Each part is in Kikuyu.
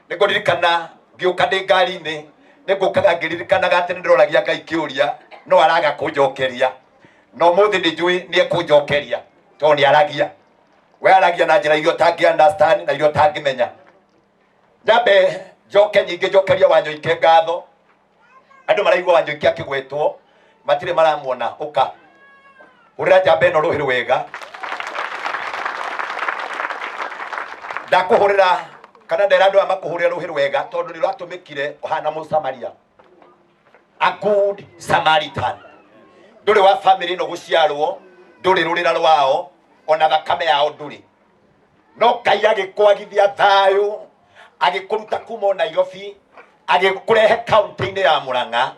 Nĩ ngũririkana ngĩũka ndĩ ngari-inĩ, nĩ ngũkaga ngĩririkanaga atĩ nĩ ndĩroragia Ngai kĩũria no araga kũnjokeria. Na ũmũthĩ nĩ njũĩ nĩ ekũnjokeria tondũ nĩ aragia. We aragia na njĩra iria ũtangĩ understand na iria ũtangĩmenya. Nyambe njoke nyingĩ njokerie Wanyoike ngatho. Andũ maraigua Wanjoike akĩgwetwo matirĩ maramuona. Ũka hũrĩra njamba ĩno rũhĩ rwega. Ndakũhũrĩra kana ndera andũ aya makũhũrĩre rũhĩ rwega tondũ nĩ ũratũmĩkire ũhana Mũsamaria, a good Samaritan. Ndũrĩ wa famĩlĩ ĩno gũciarwo, ndũrĩ rũrĩra rwao, ona thakame yao ndũrĩ. No Ngai agĩkwagithia thayũ, agĩkũruta kuma o Nairobi, agĩkũrehe kaunti-inĩ ya Murang'a,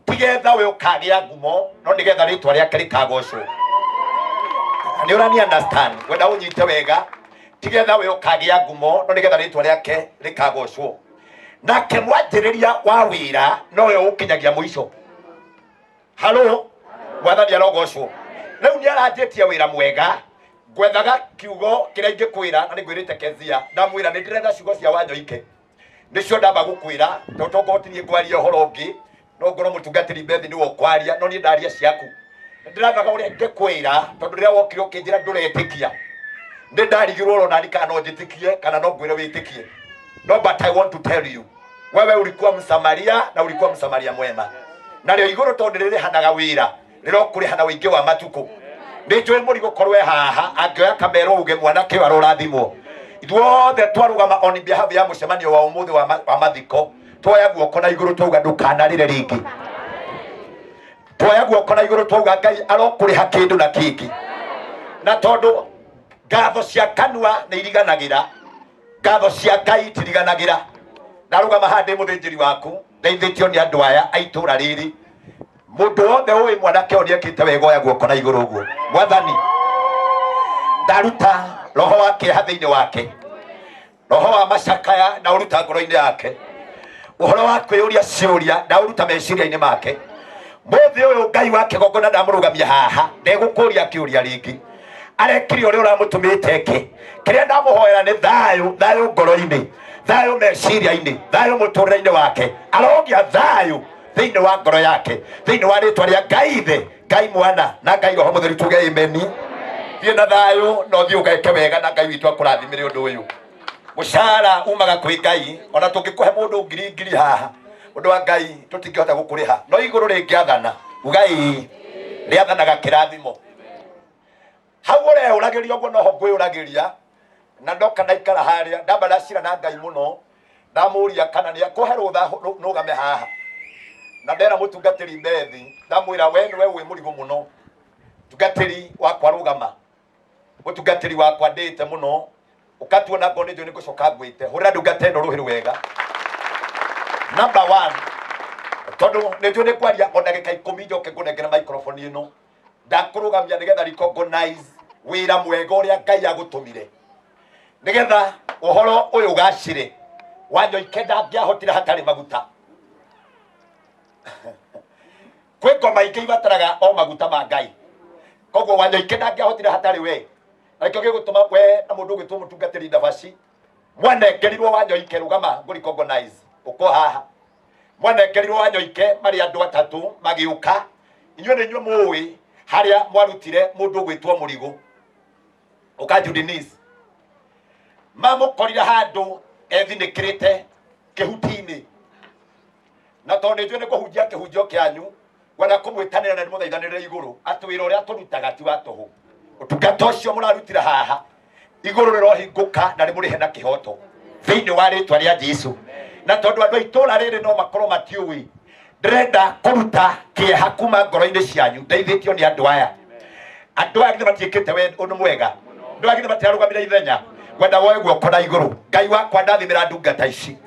tigetha we ũkagĩa ngumo, no nĩgetha rĩtwa rĩake rĩkagocwo. Nĩ ũrani understand? Wenda ũnyite wega, tigetha we ũkagĩa ngumo, no nĩgetha rĩtwa rĩake rĩkagocwo. Nake mwanjĩrĩria wa wĩra nowe ũkinyagia mũico. Halo, Mwathani arogocwo. Rĩu nĩ aranjĩtie wĩra mwega, ngwethaga kiugo kĩrĩa ingĩkwĩra, na nĩ ngwĩrĩte Kezia, ndamwĩra nĩ ndĩretha ciugo cia Wanyoike, nĩcio ndamba gũkwĩra, tondũ tokorwo ti niĩ ngwaria ũhoro ũngĩ, no ngorwo mũtungatĩri Beth nĩwe ũkwaria, no niĩ ndaria ciaku. Nĩ ndĩrathaga ũrĩa ingĩkwĩra, tondũ rĩrĩa wokire ũkĩnjĩra ndũretĩkia, nĩ ndarigirwo oro nani kana no njĩtĩkie kana no ngwĩre wĩtĩkie. No but I want to tell you, wewe ulikuwa Msamaria na ulikuwa Msamaria mwema. Narĩo igũrũ tondũ nĩrĩrĩhanaga wĩra, rĩrokũrĩha na ũingĩ wa matukũ. Nĩ njũĩ mũrigo korwo e haha angĩoya kamero uge mwanake ũyũ arorathimwo. Ithuothe twarũgama on behalf ya mũcemanio wa ũmũthĩ wa mathiko, tuoya guoko na igũrũ twauga ndũkanarĩre rĩngĩ. Tuoya guoko na igũrũ twauga Ngai arokũrĩha kĩndũ na kĩngĩ. Na tondũ ngatho cia kanua nĩ iriganagĩra, ngatho cia Ngai itiriganagĩra. Ndarũgama haha ndĩ mũthĩnjĩri waku, ndeithĩtio nĩ andũ aya a itũũra rĩrĩ. Mũndũ wothe ũĩ mwanake ũyũ nĩekĩte wega, oya guoko na igũrũ ũguo. Mwathani, ndaruta roho wa kĩeha thĩinĩ wake, roho wa macakaya na ũruta ngoro-inĩ yake, ũhoro wa kwĩyũria ciũria ndaũruta meciria-inĩ make. Mũthĩ ũyũ Ngai wa kĩgongona ndamũrũgamia haha, ndegũkũria kĩũria rĩngĩ. Arekire ũrĩa ũramũtũmĩte eke. Kĩrĩa ndamũhoera nĩ thayũ, thayũ ngoro-inĩ, thayũ meciria-inĩ, thayũ mũtũrĩre-inĩ wake. Arogĩa thayũ thĩinĩ wa ngoro yake, thĩinĩ wa rĩtwa rĩa Ngai Ithe, Ngai Mwana na Ngai Roho Mũtheru, tuge ameni. Thiĩ na thayũ na ũthiĩ ũgeke wega, na Ngai witũ akũrathimĩre ũndũ ũyũ. Mũcara umaga kwĩ Ngai, ona tũngĩkũhe mũndũ ngiri ngiri haha, ũndũ wa Ngai tũtingĩhota gũkũrĩha, no igũrũ rĩngĩathana, uga ĩĩ, rĩathanaga kĩrathimo. Hau ũreyũragĩria ũguo noho ngwĩyũragĩria, na ndoka ndaikara harĩa ndamba ndacira na Ngai mũno, ndamũria kana nĩ akũhe rũtha nũgame haha, na ndera mũtungatĩri Bethi, ndamwĩra we nĩwe wĩ mũrigo mũno, mũtungatĩri wakwa rũgama, mũtungatĩri wakwa ndĩte mũno, ũkatuona ngoro nĩ njũĩ nĩ ngũcoka ngwĩte, hũrĩra ndungata ĩno rũhĩ rwega. Number one, tondũ nĩ njũĩ nĩ ngwaria o ndagĩka ikũmi njoke ngũnengere microphone ĩno, ndakũrũgamia nĩgetha recognize wĩra mwega ũrĩa Ngai agũtũmire, nĩgetha ũhoro ũyũ ũgacĩre. Wanyoike ndangĩahotire hatarĩ maguta. Kwĩ ngoma ingĩ ibataraga o maguta ma Ngai, koguo Wanyoike ndangĩahotire hatarĩ we. Na nĩkĩo gĩgũtũma we na mũndũ ũgwĩtwo mũtungatĩri Ndabaci mwanengerirwo Wanyoike, rũgama ngũ recognize ũko haha. Mwanengerirwo Wanyoike marĩ andũ atatũ magĩũka, inyuĩ nĩ inyuĩ mũĩ harĩa mwarutire mũndũ ũgwĩtwo Mũrigo ũka Judinis, mamũkorire handũ ethinĩkĩrĩte kĩhuti-inĩ, na tondũ nĩ njũĩ nĩ kũhunjia kĩhunjio kĩanyu, ngwenda kũmwĩtanĩra na ndĩmũthaithanĩrĩre igũrũ atĩ wĩra ũrĩa tũrutaga ti wa tũhũ. Ũtungata ũcio mũrarutira haha igũrũ rĩrohingũka na rĩmũrĩhe na kĩhoto thĩinĩ wa rĩtwa rĩa Jesu. Na tondũ andũ a itũũra rĩrĩ no makorwo matiũĩ, ndĩrenda kũruta kĩeha kuma ngoro-inĩ cianyu ndeithĩtio nĩ andũ aya. Andũ aya githĩ matiĩkĩte ũndũ mwega? Andũ aya githĩ matirarũgamire ithenya? Ngwenda woe guoko na igũrũ. Ngai wakwa, ndathimĩra ndungata ici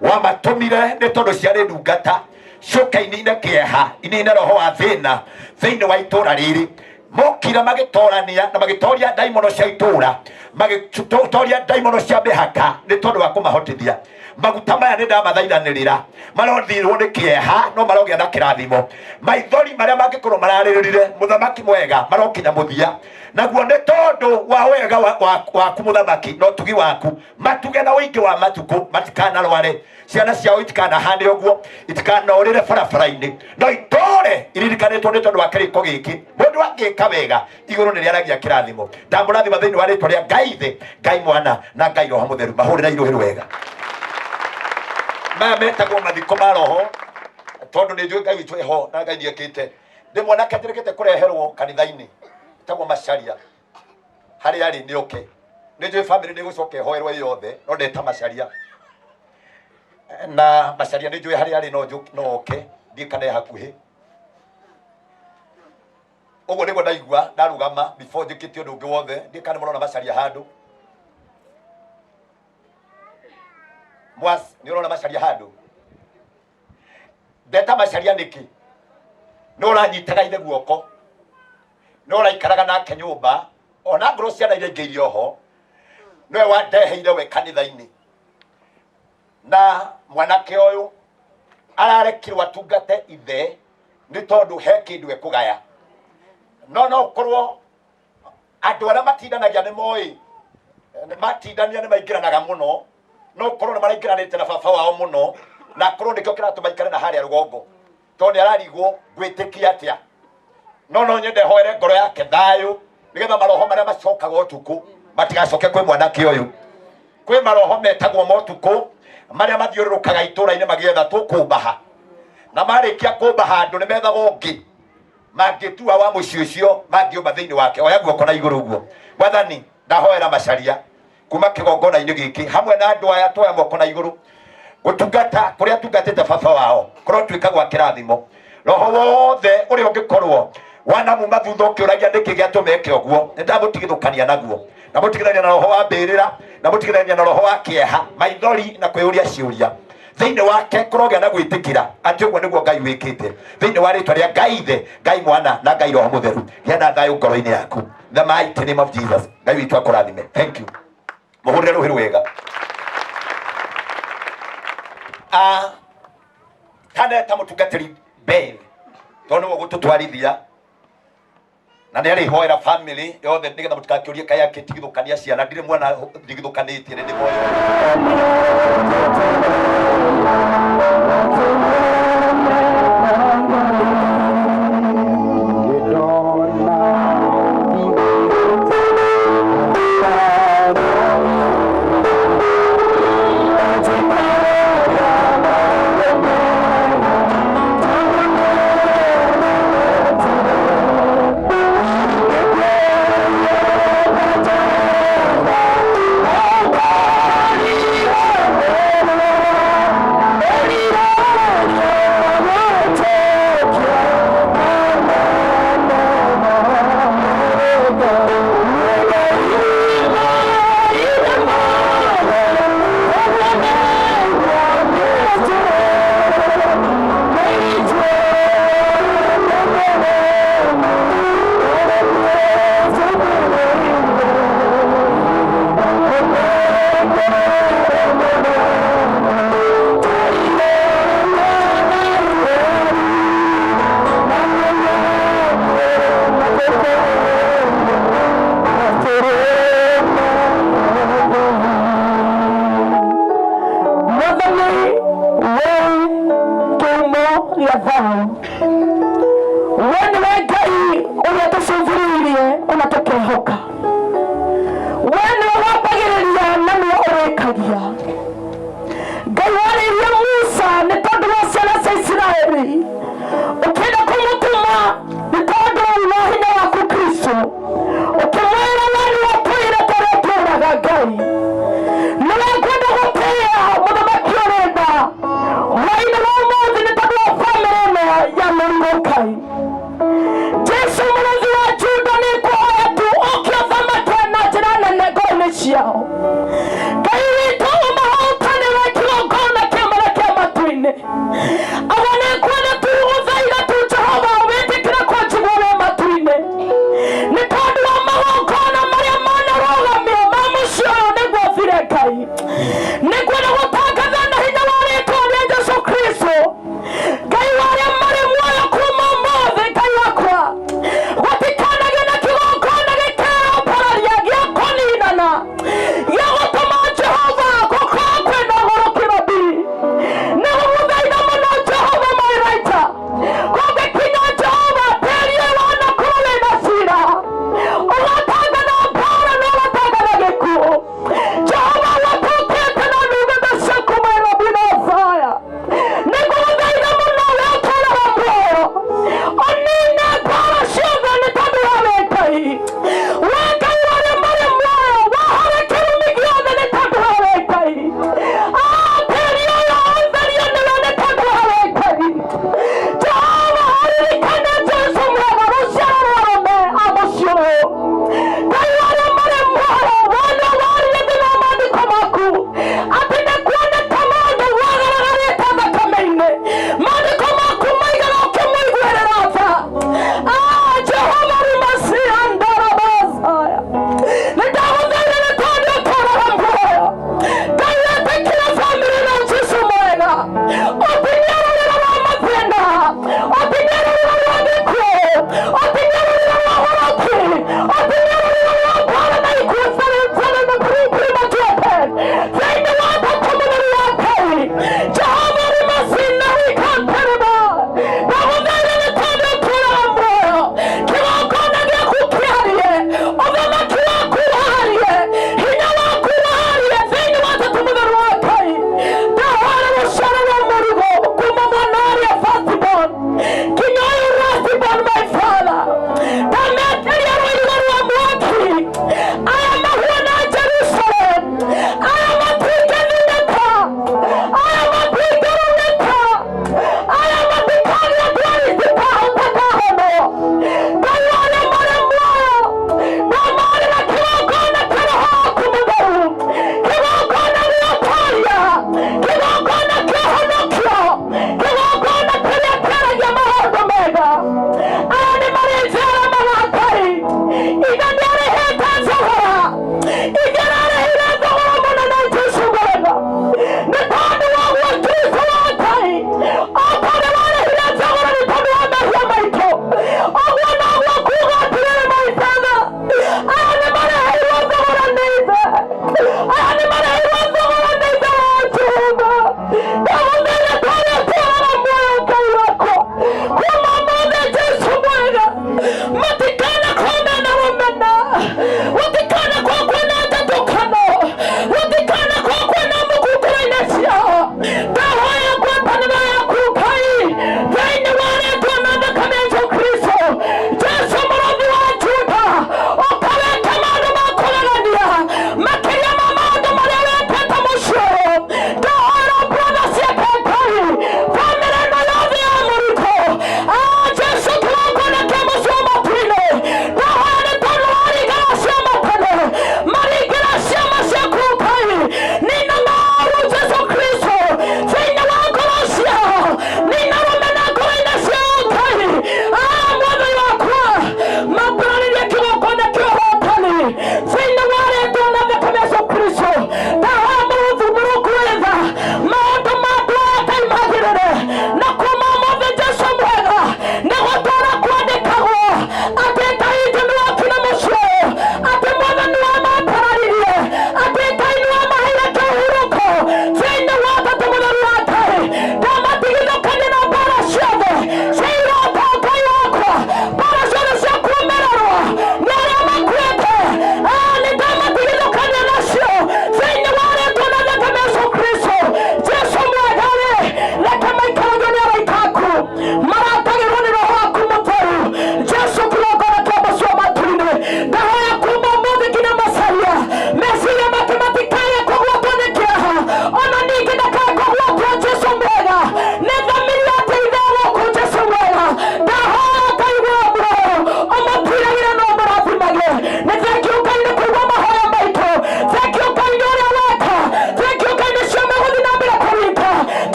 wamatũmire nĩ tondũ ciarĩ ndungata ciũke inine kĩeha, inine roho wa thĩna thĩinĩ wa itũũra rĩrĩ. Mokire magĩtorania na magĩtoria ndaimono cia itũũra, Magĩtoria ndaimono cia mĩhaka nĩ tondũ wa kũmahotithia. Maguta maya nĩ ndamathaithanĩrĩra, marothirwo nĩ kĩeha no marogĩa na kĩrathimo. Maithori marĩa mangĩkorwo mararĩrĩrire mũthamaki mwega marokinya mũthia, naguo nĩ tondũ wa wega waku mũthamaki na ũtugi waku. Matuge na ũingĩ wa matukũ, matikanarware, ciana ciao itikanahane ũguo, itikanorĩre barabara-inĩ, no itũre iririkanĩtwo nĩ tondũ wa kĩrĩko gĩkĩ. Mũndũ angĩka wega, igũrũ nĩ rĩaragia kĩrathimo. Ndamũrathima thĩinĩ wa rĩtwa rĩa Ngai Ithe, Ngai Mwana na Ngai Roho Mũtheru. Mahũrĩra irũhĩ rwega. Maya metagwo mathiko ma roho, tondũ nĩ njũĩ Ngai witũ eho na Ngai nĩekĩte. Ndĩ mwanake njĩrĩgĩte kũreherwo kanitha-inĩ, etagwo Macharia, harĩa arĩ nĩ oke. Nĩ njũĩ famĩlĩ nĩ ĩgũcoka ĩhoerwo ĩ yothe, no ndeta Macharia. Na Macharia nĩ njũĩ harĩa arĩ, no oke, ndiĩ kana e hakuhĩ. Ũguo nĩguo ndaigua ndarũgama before njĩkĩte ũndũ ũngĩ wothe. Ndiĩ kana nĩ mũrona Macharia handũ. Mwas, nĩ ũrona Macharia handũ? Ndeta Macharia nĩkĩ? Nĩ ũranyitaga ithe guoko, nĩ ũraikaraga nake nyũmba, ona ngorwo ciana iria ingĩ irĩ oho, nĩwe wandeheire we kanitha-inĩ. Na mwanake ũyũ ararekirwo atungate ithe nĩ tondũ he kĩndũ ekũgaya. No no ũkorwo andũ arĩa matindanagia nĩ moĩ, matindania nĩ maingĩranaga mũno, no ũkorwo nĩ maraingĩranĩte na baba wao mũno, na akorwo nĩkĩo kĩratũma aikare na harĩa rũgongo, tondũ nĩ ararigwo ngwĩtĩkia atĩa. No no nyende hoere ngoro yake thayũ, nĩgetha maroho marĩa macokaga ũtukũ matigacoke kwĩ mwanake ũyũ. Kwĩ maroho metagwo motukũ marĩa mathiũrũrũkaga itũũra-inĩ magĩetha tũkũmbaha, na marĩkia kũmba handũ nĩ methaga ũngĩ mangĩtua wa mũciĩ ũcio mangĩũmba thĩinĩ wake. Oya guoko na igũrũ ũguo. Mwathani, ndahoera Macharia kuma kĩgongona-inĩ gĩkĩ hamwe na andũ aya tuoya moko na igũrũ gũtungata kũrĩa tungatĩte baba wao kũrotuĩka gwa kĩrathimo. Roho wothe ũrĩa ũngĩkorwo wanamuma thutha ũkĩũragia nĩkĩ gĩatũma eke ũguo, nĩ ndamũtigithũkania naguo, ndamũtigithania na roho wa mbĩrĩra, ndamũtigithania na roho wa kĩeha, maithori na kwĩyũria ciũria. Thĩinĩ wake kũrogĩa na gwĩtĩkĩra atĩ ũguo nĩguo Ngai wĩkĩte. Thĩinĩ wa rĩtwa rĩa Ngai Ithe, Ngai Mwana na Ngai Roho Mũtheru, gĩa na thayũ ngoro-inĩ yaku. The mighty name of Jesus. Ngai witũ akũrathime. Thank you. Mũhũrĩre rũhĩ rwega. Kaneta mũtungatĩri Ben, tondũ nĩwe ũgũtũtwarithia na nĩ arĩhoera family yothe nĩgetha mũtigakĩũrie kaĩ akĩtigithũkania ciana. Ndirĩ mwana ndigithũkanĩtie, nĩ ndĩmoĩ. Mwathani, we kĩhumo gĩa thayũ, we nĩwe Ngai ũrĩa tũcũthĩrĩirie ona tũkehoka, we nĩwe wambagĩrĩria na nĩwe ũrĩkagia. Ngai warĩirie Musa nĩ tondũ wa ciana cia Isiraeli, ũkĩenda